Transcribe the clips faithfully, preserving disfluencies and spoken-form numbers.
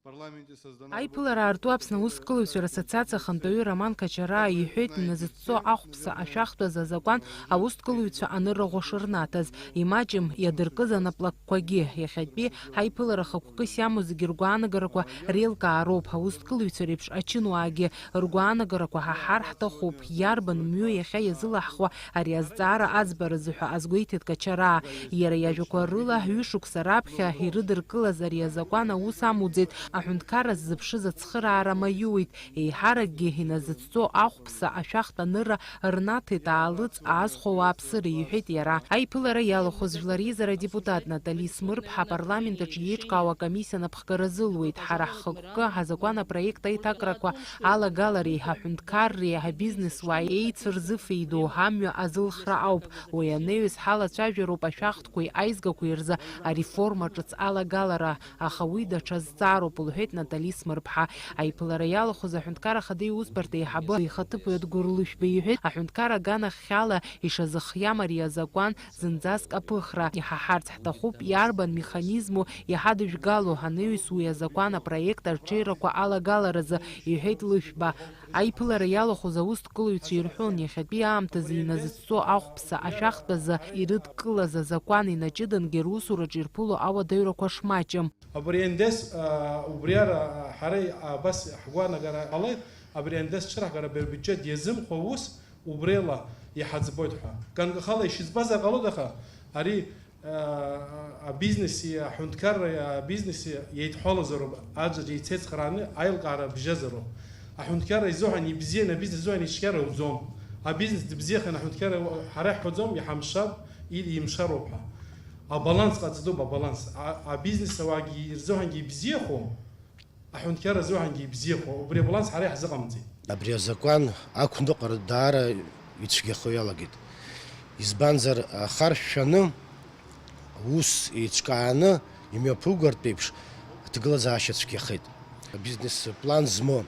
Аиԥылара аарту Аԥсны аусқәлаҩцәа рассоциациа ахантәаҩы Роман Качараа иҳәеит, иназыҵҵо ахәԥса ашәахтәаз азакәан аусқәлаҩцәа анырра ӷәӷәа шырнаҭаз. Имаҷым иадыркыз анаплакқәагьы. Иахьатәи ҳаиԥылара хықәкыс иамоу зегьы ргәаанагарақәа реилкаароуп. Аусқәлаҩцәа реиԥш ачынуаагьы ргәаанагарақәа ҳаҳар ҳҭахуп. Иарбан мҩа иахьа иазылаҳхуа ари азҵаара аӡбаразы ҳәа азгәеиҭеит Качараа. Иара иажәақәа рыла, ҩышықәса раԥхьа ирыдыркылаз ари азакәан аус амуӡеит, аҳәынҭқарра ззыԥшыз ацхыраара маиуит, еиҳаракгьы иназыҵҵо ахәԥса ашәахтә анырра рнаҭеит аалыҵ аазхәо ауааԥсыра, иҳәеит иара. Аиԥылара иалахәыз Жәлар Реизара адепутат Натали Смырԥҳа апарламент аҿы иеиҿкаау акомиссиа анапхгара азылуеит. Ҳара ҳхықәкы азакәан апроект аиҭакрақәа алагалареи аҳәынҭқарреи абизнесуааи еицырзыфеидоу амҩа азылхра ауп. Уи анаҩс ҳалацәажәароуп ашәахтәқәеи аизгақәеи рзы ареформа ҿыц алагалара, аха уи даҽа зҵаароуп, лҳәеит Натали Смырԥҳа. Аиԥылара иалахәыз аҳәынҭқар ахада иусбарҭа еиҳабы ихаҭыԥуаҩ Адгәыр Лышәба иҳәеит, аҳәынҭқар аганахьала ишазыхиам ари азакәан зынӡаск аԥыхра. Иҳаҳарц ҳҭахуп, иарбан механизму иҳадыжәгало анаҩс уи азакәан апроект арҽеирақәа алагаларазы, иҳәеит Лышәба. Аиԥылара иалахәыз аусҭгылаҩцәа ирҳәон, иахьатәи аамҭазы иназыҵҵо ахәԥса ашәахтәазы ирыдкылаз азакәан инаҷыдангьы русураҿы ирԥыло ауадаҩрақәа шмаҷым. Абри анdes, а, убри ара, а, ҳара, а, абас ҳгәаанагара ҟалеит, абри анdes ҽырҳгара абиуџьеҭ иазымхәа ус убрила иҳаӡбоит ҳәа. Ганкахала ишызбазар ҟалоит, аха ари, а, абизнеси аҳәынҭқарреи абизнеси еидҳәалазароуп, аӡәаӡәа еицеицхрааны аилкаара бжьазароуп. Аҳәынҭқарра изыҳәан ибзианы, абизнес изыҳәан ицәгьара ауӡом. Абизнес дыбзиаханы аҳәынҭқарра ҳара иҳҳәаӡом, иҳамшап, и-, имшароуп ҳәа. Абаланс ҟаҵатәуп, абаланс. А-, абизнес ауаагьы рзыҳәангьы ибзиахом, аҳәынҭқарра азыҳәангьы ибзиахо, убри абаланс ҳара иаҳзыҟамҵеит. Абри азакәан ақәныҟәара даара ицәгьахо иалагеит. Избанзар, ахаршәшәаны ус еиҿкааны имҩаԥугартә еиԥш аҭагылазаашьа цәгьахеит. Абизнес план змоу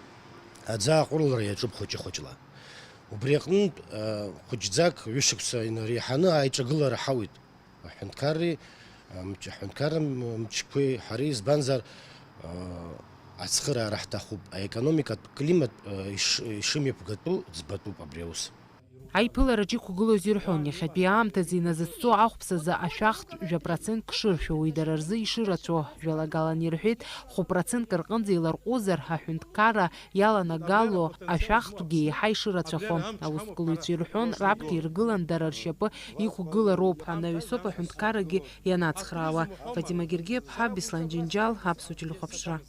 аӡы аҟәырлара иаҿуп хәыҷы-хәыҷла. Убри аҟнытә, а, хәыҷӡак ҩышықәса инареиҳаны аиҿагылара ҳауит. Аҳәынҭқарреи, а, мч-, аҳәынҭқарра м-, мчқәеи ҳареи, избанзар, а, ацхыраара ҳҭахуп, аекономикатә климат, а, иш-, ишымҩаԥгатәу ӡбатәуп абри аус. Аиԥылараҿы иқәгылоз ирҳәон, иахьатәи аамҭазы иназыҵҵо ахәԥсазы ашәахтә жәа процентк шыршәо, уи дара рзы ишырацәоу, жәалагалан ирҳәеит, хә процентк рҟынӡа иларҟәызар, аҳәынҭқарра иаланагало ашәахтәгьы еиҳа ишырацәахо. Аусқәлаҩцәа ирҳәон, раԥхьа иргылан дара ршьапы иқәгылароуп, анаҩсоуп аҳәынҭқаррагьы ианацхраауа. Фатима Гергиаԥҳа, Беслан Џьынџьал, Аԥсуа телехәаԥшра.